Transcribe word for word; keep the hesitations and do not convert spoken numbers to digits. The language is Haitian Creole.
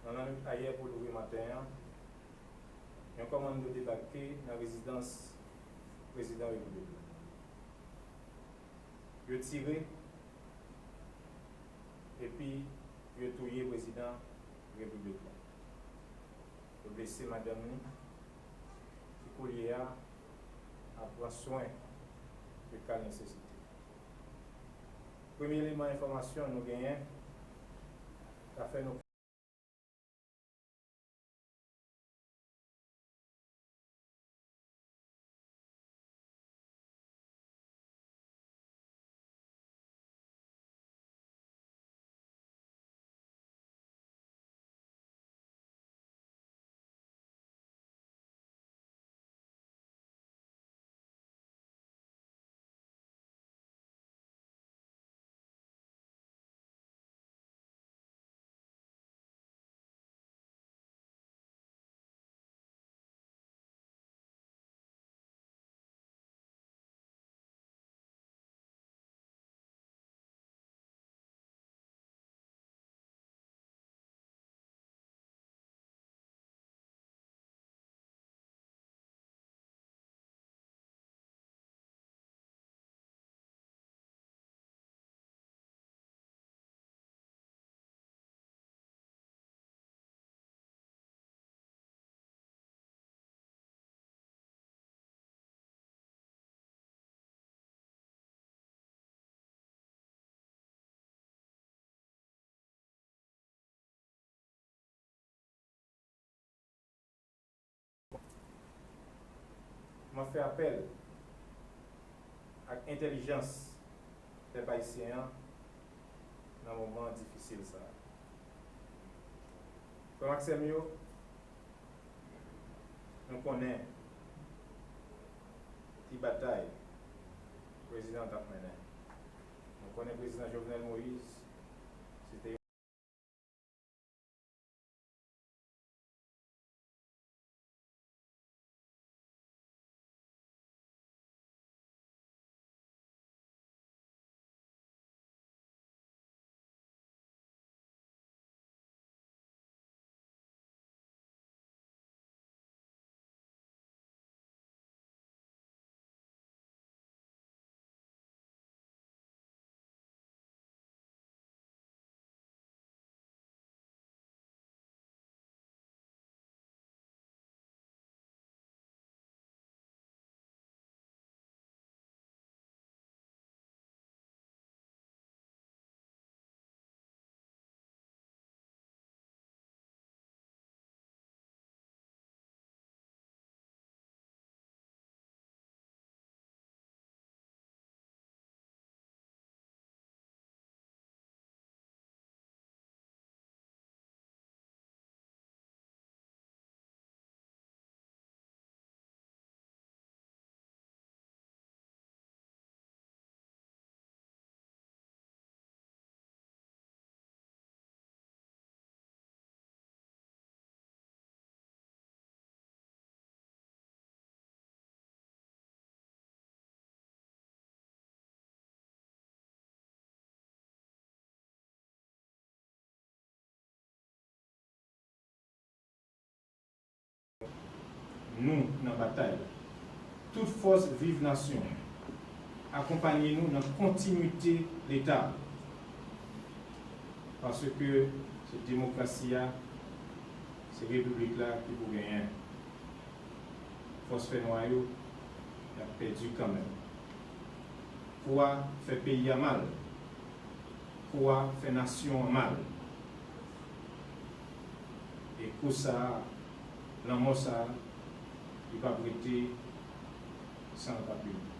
Nan lannwit ayè pou leve maten an, yon kòmando debake nan rezidans prezidan repiblik la. Yo tire, epi yo touye prezidan repiblik la. Yo blese madanm li, ki koulye a ap pran swen de ka nesesite. Premye eleman enfòmasyon nou genyen ka fè nou M ap fè apèl ak entèlijans pèp ayisyen an nan moman difisil sa a. Frè m ak sè m yo, nou konnen ki batay prezidan an t ap mennen. Nou konnen prezidan Jovenel Moïse, se te Nou nan batay la. Tout fòs viv nasyon an, akonpanye nou nan kontinwite Leta. Paske se demokrasi a, se repiblik la ki pou genyen. Fòs fènwa yo, y ap pèdi kanmenm. Kou a fè peyi a mal. Kou a fè nasyon an mal. E kou sa a, lanmò sa a, li p ap rete san l pa pini.